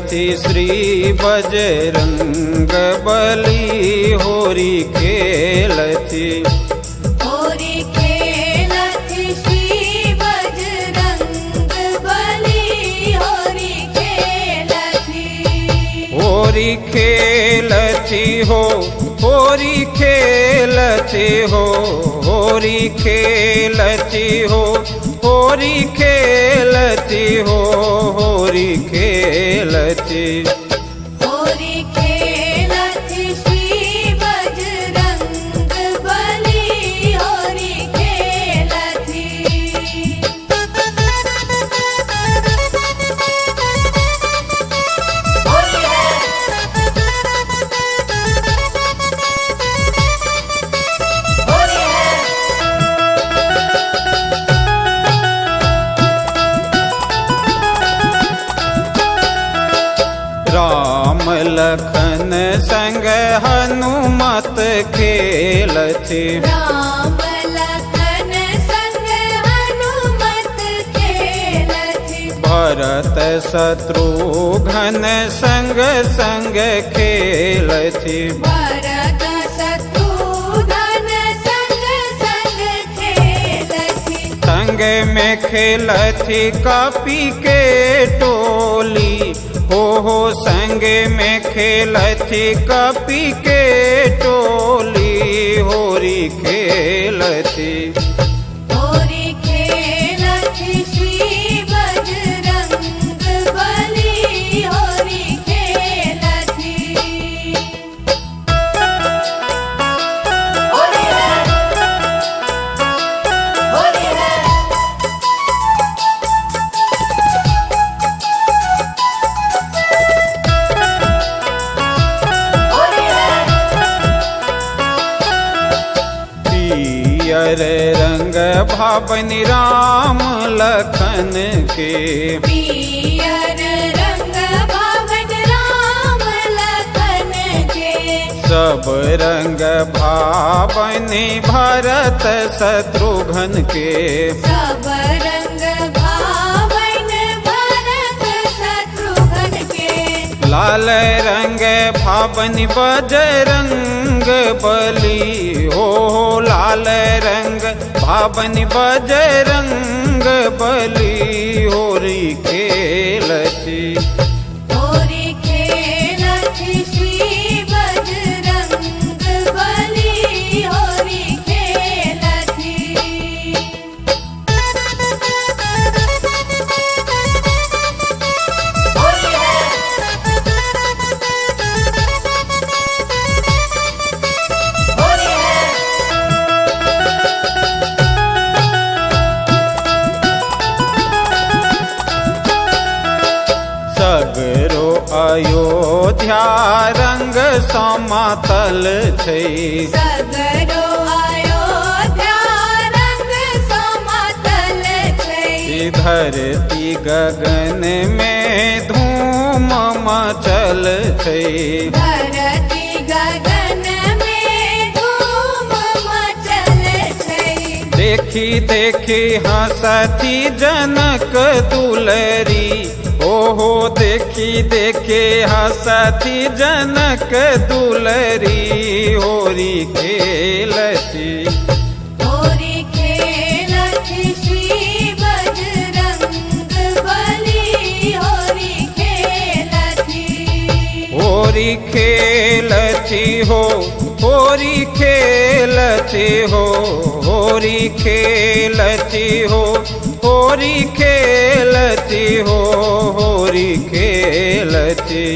खेलथि श्री बजरंग बली, होरी खेलथि। होरी खेलथि श्री बजरंग बली, होरी खेलथि। होरी खेलथि हो, होरी खेलथि हो, होरी खेलथि हो, होरी खेलथि हो, होरी खेलथि। होरी खेलथि श्री बजरंग बली, होरी खेलथि। होली है, होली है। राम लखन संग हनुमत खेलथि। राम लखन संग हनुमत खेलथि। भरत शत्रुघ्न संग संग खेलथि। भरत शत्रुघ्न संग संग खेलथि। संग में खेलथि कपि के टोली, हो संग में खेलथि कपि के टोली, होरी खेलथि। होरी खेलथि श्री बजरंग बली, होरी खेलथि। होली है, होली है। होली है। पियर रंग भावनि राम लखन के। पियर रंग भावन राम लखन के। सब रंग भावनि भरत शत्रुघ्न के। सब रंग भावन भरत शत्रुघ्न के। लाल रंग भावनि बजरंग बली, हो लाल रंग भावनि बजरंग बली, होरी खेलथि। होरी खेलथि श्री बजरंग बली, होरी खेलथि। होली है, होली है। सगरो अयोध्या रंग समातल छै। सगरो अयोध्या रंग समातल छै। धरती गगन में धूम मचल छै। धरती गगन में धूम मचल छै। देखी देखी हंसती जनक दुलरी, ओहो देखी देखी हंसती जनक दुलरी, होरी खेलथि। होरी खेलथि श्री बजरंग बली, होरी खेलथि। होरी खेलथि हो, होरी खेलथि हो, होरी खेलथि हो, होरी खेलथि हो, होरी खेलथि।